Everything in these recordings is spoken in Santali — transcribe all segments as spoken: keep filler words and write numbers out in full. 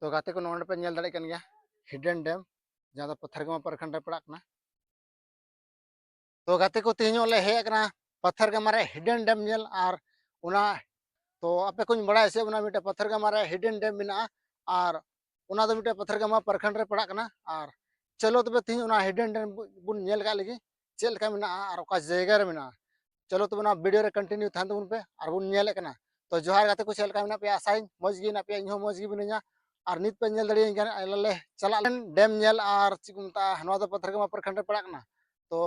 ᱛᱚ ᱜᱟᱛᱮ ᱠᱚ, ᱱᱚᱰᱮ ᱯᱮ ᱧᱮᱞ ᱫᱟᱲᱮᱭᱟᱜ ᱠᱟᱱ ᱜᱮᱭᱟ ᱦᱤᱰᱮᱱ ᱰᱮᱢ, ᱡᱟᱦᱟᱸ ᱫᱚ ᱯᱟᱛᱷᱟᱨᱜᱟᱢᱟ ᱯᱨᱚᱠᱷᱚᱸᱰ ᱨᱮ ᱯᱟᱲᱟᱜ ᱠᱟᱱᱟ᱾ ᱛᱚ ᱜᱟᱛᱮ ᱠᱚ, ᱛᱮᱦᱮᱧ ᱦᱚᱸ ᱞᱮ ᱦᱮᱡ ᱟᱠᱟᱱᱟ ᱯᱟᱛᱷᱟᱨᱜᱟᱢᱟ ᱨᱮ ᱦᱤᱰᱮᱱ ᱰᱮᱢ ᱧᱮᱞ᱾ ᱟᱨ ᱚᱱᱟ, ᱛᱚ ᱟᱯᱮ ᱠᱚᱧ ᱵᱟᱲᱟᱭᱟ ᱥᱮ ᱚᱱᱟ ᱢᱤᱫᱴᱮᱱ ᱯᱟᱛᱷᱟᱨᱜᱟᱢᱟ ᱨᱮ ᱦᱤᱰᱮᱱ ᱰᱮᱢ ᱢᱮᱱᱟᱜᱼᱟ, ᱟᱨ ᱚᱱᱟ ᱫᱚ ᱢᱤᱫᱴᱮᱱ ᱯᱟᱛᱷᱟᱨᱜᱟᱢᱟ ᱯᱨᱚᱠᱷᱚᱸᱰ ᱨᱮ ᱯᱟᱲᱟᱜ ᱠᱟᱱᱟ᱾ ᱟᱨ ᱪᱚᱞᱚ ᱛᱚᱵᱮ ᱛᱮᱦᱮᱧ ᱚᱱᱟ ᱦᱤᱰᱮᱱ ᱰᱮᱢ ᱵᱚᱱ ᱧᱮᱞ ᱠᱟᱜ ᱞᱮᱜᱮ, ᱪᱮᱫ ᱞᱮᱠᱟ ᱢᱮᱱᱟᱜᱼᱟ ᱟᱨ ᱚᱠᱟ ᱡᱟᱭᱜᱟ ᱨᱮ ᱢᱮᱱᱟᱜᱼᱟ᱾ ᱪᱚᱞᱚ ᱛᱚᱵᱮ ᱱᱚᱣᱟ ᱵᱷᱤᱰᱤᱭᱳ ᱨᱮ ᱠᱚᱱᱴᱤᱱᱤᱭᱩ ᱛᱟᱦᱮᱱ ᱛᱟᱵᱚᱱ ᱯᱮ ᱟᱨ ᱵᱚᱱ ᱧᱮᱞᱮᱫ ᱠᱟᱱᱟ᱾ ᱛᱚ ᱡᱚᱦᱟᱨ ᱜᱟᱛᱮ ᱠᱚ, ᱪᱮᱫ ᱞᱮᱠᱟ ᱢᱮᱱᱟᱜ ᱯᱮᱭᱟ? ᱟᱥᱟᱭᱟᱹᱧ ᱢᱚᱡᱽ ᱜᱮ ᱢᱮᱱᱟᱜ ᱯᱮᱭᱟ, ᱤᱧ ᱦᱚᱸ ᱢᱚᱡᱽ ᱜᱮ ᱢᱤᱱᱟᱹᱧᱟ᱾ ᱟᱨ ᱱᱤᱛ ᱯᱮ ᱧᱮᱞ ᱫᱟᱲᱮᱭᱟᱹᱧ ᱠᱟᱱᱟ, ᱟᱞᱮ ᱞᱮ ᱪᱟᱞᱟᱜ ᱞᱮᱱ ᱰᱮᱢ ᱧᱮᱞ, ᱟᱨ ᱪᱮᱫ ᱠᱚ ᱢᱮᱛᱟᱜᱼᱟ, ᱱᱚᱣᱟ ᱫᱚ ᱯᱟᱛᱷᱟᱨᱜᱟᱢᱟ ᱯᱨᱚᱠᱷᱚᱸᱰ ᱨᱮ ᱯᱟᱲᱟᱜ ᱠᱟᱱᱟ᱾ ᱛᱚ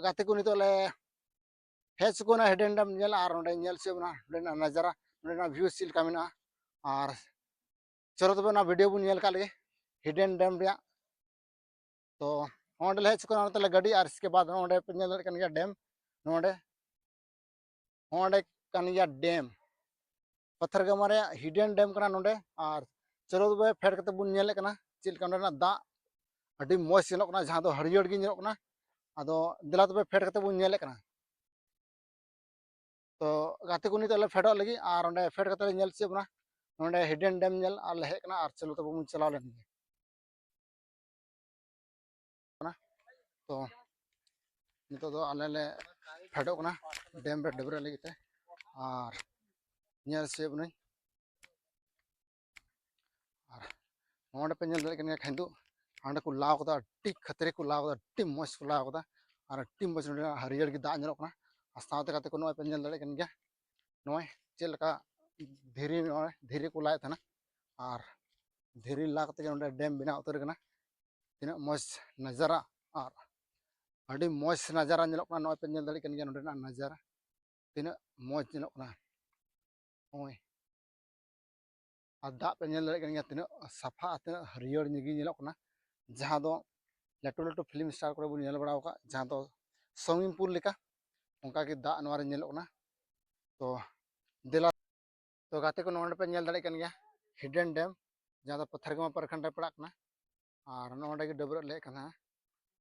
ᱜᱟᱛᱮ ᱠᱚ, ᱱᱤᱛᱚᱜ ᱞᱮ ᱦᱮᱡ ᱪᱩᱠᱟᱹᱣᱱᱟ ᱦᱤᱰᱮᱱ ᱰᱮᱢ ᱧᱮᱞ, ᱟᱨ ᱱᱚᱸᱰᱮ ᱧᱮᱞ ᱦᱚᱪᱚᱭᱮᱫ ᱵᱚᱱᱟ ᱱᱚᱸᱰᱮᱱᱟᱜ ᱱᱟᱡᱟᱨᱟ, ᱱᱚᱸᱰᱮᱱᱟᱜ ᱵᱷᱤᱭᱩ ᱪᱮᱫ ᱞᱮᱠᱟ ᱢᱮᱱᱟᱜᱼᱟ᱾ ᱟᱨ ᱪᱚᱞᱚ ᱛᱚᱵᱮ ᱚᱱᱟ ᱵᱷᱤᱰᱤᱭᱳ ᱵᱚᱱ ᱧᱮᱞ ᱠᱟᱜ ᱞᱮᱜᱮ ᱦᱤᱰᱮᱱ ᱰᱮᱢ ᱨᱮᱭᱟᱜ᱾ ᱛᱚ ᱚᱸᱰᱮ ᱞᱮ ᱦᱮᱡ ᱪᱩᱠᱟᱹᱣᱱᱟ, ᱱᱚᱛᱮ ᱞᱮ ᱜᱟᱹᱰᱤ, ᱟᱨ ᱤᱥᱠᱮ ᱵᱟᱫ ᱱᱚᱸᱰᱮ ᱯᱮ ᱧᱮᱞ ᱫᱟᱲᱮᱭᱟᱜ ᱠᱟᱱ ᱜᱮᱭᱟ ᱰᱮᱢ, ᱱᱚᱸᱰᱮ, ᱱᱚᱸᱰᱮ ᱠᱟᱱ ᱜᱮᱭᱟ ᱰᱮᱢ, ᱯᱟᱛᱷᱟᱨᱜᱟᱢᱟ ᱨᱮᱭᱟᱜ ᱦᱤᱰᱮᱱ ᱰᱮᱢ ᱠᱟᱱᱟ ᱱᱚᱸᱰᱮ᱾ ᱟᱨ ᱪᱚᱞᱚ ᱛᱚᱵᱮ ᱯᱷᱮᱰ ᱠᱟᱛᱮ ᱵᱚᱱ ᱧᱮᱞᱮᱫ ᱠᱟᱱᱟ ᱪᱮᱫ ᱞᱮᱠᱟ ᱱᱚᱸᱰᱮᱱᱟᱜ ᱫᱟᱜ ᱟᱹᱰᱤ ᱢᱚᱡᱽ ᱧᱮᱞᱚᱜ ᱠᱟᱱᱟ, ᱡᱟᱦᱟᱸ ᱫᱚ ᱦᱟᱹᱨᱭᱟᱹᱲ ᱜᱮ ᱧᱮᱞᱚᱜ ᱠᱟᱱᱟ᱾ ᱟᱫᱚ ᱫᱮᱞᱟ ᱛᱚᱵᱮ ᱯᱷᱮᱰ ᱠᱟᱛᱮ ᱵᱚᱱ ᱧᱮᱞᱮᱫ ᱠᱟᱱᱟ᱾ ᱛᱚ ᱜᱟᱛᱮ ᱠᱚ, ᱱᱤᱛᱚᱜ ᱞᱮ ᱯᱷᱮᱰᱚᱜ ᱞᱟᱹᱜᱤᱫ, ᱟᱨ ᱚᱸᱰᱮ ᱯᱷᱮᱰ ᱠᱟᱛᱮ ᱞᱮ ᱧᱮᱞ ᱦᱚᱪᱚᱭᱮᱫ ᱵᱚᱱᱟ ᱱᱚᱸᱰᱮ ᱦᱤᱰᱮᱱ ᱰᱮᱢ ᱧᱮᱞ, ᱟᱨ ᱞᱮ ᱦᱮᱡ ᱠᱟᱱᱟ᱾ ᱟᱨ ᱪᱚᱞᱚ ᱛᱚᱵᱮ ᱵᱚᱱ ᱪᱟᱞᱟᱣ ᱞᱮᱱ ᱜᱮ᱾ ᱛᱚ ᱱᱤᱛᱚᱜ ᱫᱚ ᱟᱞᱮ ᱞᱮ ᱯᱷᱮᱰᱚᱜ ᱠᱟᱱᱟ ᱰᱮᱢ ᱨᱮ ᱰᱟᱹᱵᱽᱨᱟᱹᱜ ᱞᱟᱹᱜᱤᱫ ᱛᱮ, ᱟᱨ ᱧᱮᱞ ᱦᱚᱪᱚᱭᱮᱫ ᱵᱚᱱᱟᱹᱧ᱾ ᱟᱨ ᱱᱚᱰᱮ ᱯᱮ ᱧᱮᱞ ᱫᱟᱲᱮᱭᱟᱜ ᱠᱟᱱ ᱜᱮᱭᱟ ᱠᱷᱟᱹᱧᱫᱩ, ᱦᱟᱸᱰᱮ ᱠᱚ ᱞᱟᱣ ᱠᱟᱫᱟ, ᱟᱹᱰᱤ ᱠᱷᱟᱹᱛᱨᱤ ᱠᱚ ᱞᱟᱣ ᱠᱟᱫᱟ, ᱟᱹᱰᱤ ᱢᱚᱡᱽ ᱠᱚ ᱞᱟᱣ ᱠᱟᱫᱟ᱾ ᱟᱨ ᱟᱹᱰᱤ ᱢᱚᱡᱽ ᱱᱚᱰᱮᱱᱟᱜ ᱦᱟᱹᱨᱭᱟᱹᱲ ᱜᱮ ᱫᱟᱜ ᱧᱮᱞᱚᱜ ᱠᱟᱱᱟ᱾ ᱟᱨ ᱥᱟᱶᱛᱮ ᱜᱟᱛᱮ ᱠᱚ, ᱱᱚᱜᱼᱚᱭ ᱯᱮ ᱧᱮᱞ ᱫᱟᱲᱮᱭᱟᱜ ᱠᱟᱱ ᱜᱮᱭᱟ, ᱱᱚᱜᱼᱚᱭ ᱪᱮᱫ ᱞᱮᱠᱟ ᱫᱷᱤᱨᱤ, ᱱᱚᱜᱼᱚᱭ ᱫᱷᱤᱨᱤ ᱠᱚ ᱞᱟᱭᱮᱫ ᱛᱟᱦᱮᱱᱟ, ᱟᱨ ᱫᱷᱤᱨᱤ ᱞᱟ ᱠᱟᱛᱮ ᱜᱮ ᱱᱚᱰᱮ ᱰᱮᱢ ᱵᱮᱱᱟᱣ ᱩᱛᱟᱹᱨ ᱠᱟᱱᱟ᱾ ᱛᱤᱱᱟᱹᱜ ᱢᱚᱡᱽ ᱱᱟᱡᱟᱨᱟ, ᱟᱨ ᱟᱹᱰᱤ ᱢᱚᱡᱽ ᱱᱟᱡᱟᱨᱟ ᱧᱮᱞᱚᱜ ᱠᱟᱱᱟ᱾ ᱱᱚᱜᱼᱚᱭ ᱯᱮ ᱧᱮᱞ ᱫᱟᱲᱮᱭᱟᱜ ᱠᱟᱱ ᱜᱮᱭᱟ ᱱᱚᱰᱮᱱᱟᱜ ᱱᱟᱡᱟᱨᱟ, ᱛᱤᱱᱟᱹᱜ ᱢᱚᱡᱽ ᱧᱮᱞᱚᱜ ᱠᱟᱱᱟ᱾ ᱱᱚᱜᱼᱚᱭ, ᱟᱨ ᱫᱟᱜ ᱯᱮ ᱧᱮᱞ ᱫᱟᱲᱮᱭᱟᱜ ᱠᱟᱱ ᱜᱮᱭᱟ, ᱛᱤᱱᱟᱹᱜ ᱥᱟᱯᱷᱟ, ᱛᱤᱱᱟᱹᱜ ᱦᱟᱹᱨᱭᱟᱹᱲ ᱧᱚᱜ ᱜᱮ ᱧᱮᱞᱚᱜ ᱠᱟᱱᱟ᱾ ᱡᱟᱦᱟᱸ ᱫᱚ ᱞᱟᱹᱴᱩ ᱞᱟᱹᱴᱩ ᱯᱷᱤᱞᱢ ᱥᱴᱟᱨ ᱠᱚᱨᱮ ᱵᱚᱱ ᱧᱮᱞ ᱵᱟᱲᱟ ᱟᱠᱟᱫ, ᱡᱟᱦᱟᱸ ᱫᱚ ᱥᱩᱭᱢᱤᱝ ᱯᱩᱞ ᱞᱮᱠᱟ, ᱚᱱᱠᱟ ᱜᱮ ᱫᱟᱜ ᱱᱚᱣᱟ ᱨᱮ ᱧᱮᱞᱚᱜ ᱠᱟᱱᱟ᱾ ᱛᱚ ᱫᱮᱞᱟ, ᱛᱚ ᱜᱟᱛᱮ ᱠᱚ, ᱱᱚᱰᱮ ᱯᱮ ᱧᱮᱞ ᱫᱟᱲᱮᱭᱟᱜ ᱠᱟᱱ ᱜᱮᱭᱟ ᱦᱤᱰᱮᱱ ᱰᱮᱢ, ᱡᱟᱦᱟᱸ ᱫᱚ ᱯᱟᱛᱷᱟᱨᱜᱟᱢᱟ ᱯᱨᱚᱠᱷᱚᱸᱰ ᱨᱮ ᱯᱟᱲᱟᱜ ᱠᱟᱱᱟ᱾ ᱟᱨ ᱱᱚᱜᱼᱚ ᱱᱚᱸᱰᱮ ᱜᱮ ᱰᱟᱹᱵᱽᱨᱟᱹᱜ ᱞᱮ ᱦᱮᱡ ᱠᱟᱱᱟ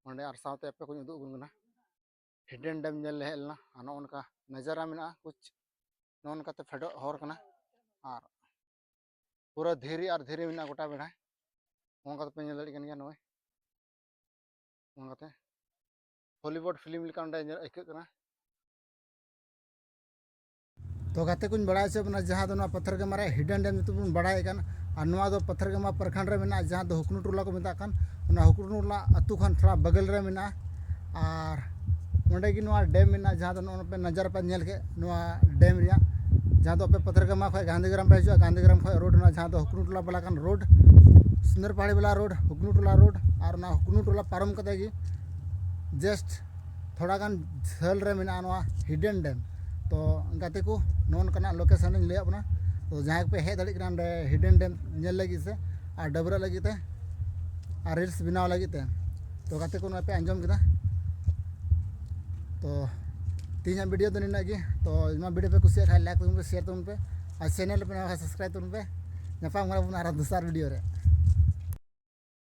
ᱱᱚᱸᱰᱮ, ᱟᱨ ᱥᱟᱶᱛᱮ ᱟᱯᱮ ᱠᱚᱧ ᱩᱫᱩᱜ ᱟᱵᱚᱱ ᱠᱟᱱᱟ᱾ ᱦᱤᱰᱮᱱ ᱰᱮᱢ ᱧᱮᱞ ᱞᱮ ᱦᱮᱡ ᱞᱮᱱᱟ, ᱟᱨ ᱱᱚᱜᱼᱚ ᱱᱚᱝᱠᱟ ᱱᱟᱡᱟᱨᱟ ᱢᱮᱱᱟᱜᱼᱟ ᱠᱩᱪ, ᱱᱚᱜᱼᱚ ᱱᱚᱝᱠᱟᱛᱮ ᱯᱷᱮᱰᱚᱜ ᱦᱚᱨ ᱠᱟᱱᱟ᱾ ᱟᱨ ᱯᱩᱨᱟᱹ ᱫᱷᱤᱨᱤ ᱟᱨ ᱫᱷᱤᱨᱤ ᱢᱮᱱᱟᱜᱼᱟ ᱜᱚᱴᱟ ᱵᱮᱲᱟ᱾ ᱚᱱᱠᱟ ᱛᱮᱯᱮ ᱧᱮᱞ ᱫᱟᱲᱮᱭᱟᱜ ᱠᱟᱱ ᱜᱮᱭᱟ ᱱᱚᱜᱼᱚᱭ᱾ ᱚᱱᱠᱟᱛᱮ ᱦᱚᱞᱤᱣᱩᱰ ᱯᱷᱤᱞᱢ ᱞᱮᱠᱟ ᱚᱸᱰᱮ ᱧᱮᱞ ᱟᱹᱭᱠᱟᱹᱜ ᱠᱟᱱᱟ᱾ ᱛᱚ ᱜᱟᱛᱮ ᱠᱚᱧ ᱵᱟᱲᱟᱭ ᱦᱚᱪᱚᱭᱮᱫ ᱵᱚᱱᱟ, ᱡᱟᱦᱟᱸ ᱫᱚ ᱱᱚᱣᱟ ᱯᱟᱛᱷᱟᱨᱜᱟᱢᱟ ᱨᱮ ᱦᱤᱰᱮᱱ ᱰᱮᱢ ᱧᱩᱛᱩᱢ ᱵᱚᱱ ᱵᱟᱲᱟᱭᱮᱫ ᱠᱟᱱ, ᱟᱨ ᱱᱚᱣᱟ ᱫᱚ ᱯᱟᱛᱷᱟᱨᱜᱟᱢᱟ ᱯᱨᱚᱠᱷᱚᱸᱰ ᱨᱮ ᱢᱮᱱᱟᱜᱼᱟ, ᱡᱟᱦᱟᱸ ᱫᱚ ᱦᱩᱠᱱᱩ ᱴᱚᱞᱟ ᱠᱚ ᱢᱮᱛᱟᱜ ᱠᱟᱱ᱾ ᱚᱱᱟ ᱦᱩᱠᱱᱩ ᱴᱚᱞᱟ ᱟᱹᱛᱩ ᱠᱷᱚᱱ ᱛᱷᱚᱲᱟ ᱵᱟᱜᱟᱞ ᱨᱮ ᱢᱮᱱᱟᱜᱼᱟ᱾ ᱟᱨ ᱚᱸᱰᱮ ᱜᱮ ᱱᱚᱣᱟ ᱰᱮᱢ ᱢᱮᱱᱟᱜᱼᱟ, ᱡᱟᱦᱟᱸ ᱫᱚ ᱱᱚᱜᱼᱚᱭ ᱯᱮ ᱱᱟᱡᱟᱨ ᱯᱮ ᱧᱮᱞ ᱠᱮᱫ ᱱᱚᱣᱟ ᱰᱮᱢ ᱨᱮᱭᱟᱜ, ᱡᱟᱦᱟᱸ ᱫᱚ ᱟᱯᱮ ᱯᱟᱛᱷᱟᱨᱜᱟᱢᱟ ᱠᱷᱚᱱ ᱜᱟᱱᱫᱷᱤᱜᱨᱟᱢ ᱯᱮ ᱦᱤᱡᱩᱜᱼᱟ, ᱜᱟᱱᱫᱷᱤᱜᱨᱟᱢ ᱠᱷᱚᱱ ᱨᱳᱰ ᱨᱮᱱᱟᱜ, ᱡᱟᱦᱟᱸ ᱫᱚ ᱦᱩᱠᱱᱩ ᱴᱚᱞᱟ ᱵᱟᱞᱟ ᱠᱟᱱ ᱨᱳᱰ, ᱥᱩᱱᱫᱚᱨ ᱯᱟᱦᱟᱲᱤ ᱵᱟᱞᱟ ᱨᱳᱰ, ᱦᱩᱠᱱᱩ ᱴᱚᱞᱟ ᱨᱳᱰ, ᱟᱨ ᱚᱱᱟ ᱦᱩᱠᱱᱩ ᱴᱚᱞᱟ ᱯᱟᱨᱚᱢ ᱠᱟᱛᱮ ᱜᱮ ᱡᱟᱥᱴ ᱛᱷᱚᱲᱟ ᱜᱟᱱ ᱡᱷᱟᱹᱞ ᱨᱮ ᱢᱮᱱᱟᱜᱼᱟ ᱱᱚᱣᱟ ᱦᱤᱰᱮᱱ ᱰᱮᱢ᱾ ᱛᱚ ᱜᱟᱛᱮ ᱠᱚ, ᱱᱚᱜᱼᱚ ᱱᱚᱝᱠᱟᱱᱟᱜ ᱞᱳᱠᱮᱥᱚᱱ ᱤᱧ ᱞᱟᱹᱭᱟᱫ ᱵᱚᱱᱟ᱾ ᱛᱚ ᱡᱟᱦᱟᱸᱭ ᱠᱚᱯᱮ ᱦᱮᱡ ᱫᱟᱲᱮᱭᱟᱜ ᱠᱟᱱᱟ ᱚᱸᱰᱮ ᱦᱤᱰᱮᱱ ᱰᱮᱢ ᱧᱮᱞ ᱞᱟᱹᱜᱤᱫ ᱥᱮ ᱟᱨ ᱰᱟᱹᱵᱽᱨᱟᱹᱜ ᱞᱟᱹᱜᱤᱫ ᱛᱮ ᱟᱨ ᱨᱤᱞᱥ ᱵᱮᱱᱟᱣ ᱞᱟᱹᱜᱤᱫ ᱛᱮ, ᱛᱚ ᱜᱟᱛᱮ ᱠᱚ, ᱱᱚᱜᱼᱚᱭ ᱯᱮ ᱟᱸᱡᱚᱢ ᱠᱮᱫᱟ᱾ ᱛᱚ ᱛᱮᱦᱮᱧᱟᱜ ᱵᱷᱤᱰᱤᱭᱳ ᱫᱚ ᱱᱤᱱᱟᱹᱜ ᱜᱮ᱾ ᱛᱚ ᱱᱚᱣᱟ ᱵᱷᱤᱰᱤᱭᱳ ᱯᱮ ᱠᱩᱥᱤᱭᱟᱜ ᱠᱷᱟᱱ ᱞᱟᱭᱤᱠ ᱛᱟᱵᱚᱱ ᱯᱮ, ᱥᱮᱭᱟᱨ ᱛᱟᱵᱚᱱ ᱯᱮ, ᱟᱨ ᱪᱮᱱᱮᱞ ᱨᱮ ᱯᱮ ᱱᱟᱣᱟ ᱠᱷᱟᱱ ᱥᱟᱵᱥᱠᱨᱟᱭᱤᱵ ᱛᱟᱵᱚᱱ ᱯᱮ᱾ ᱧᱟᱯᱟᱢ ᱠᱟᱱᱟ ᱵᱚᱱ ᱟᱨᱦᱚᱸ ᱫᱚᱥᱟᱨ ᱵᱷᱤᱰᱤᱭᱳ ᱨᱮ᱾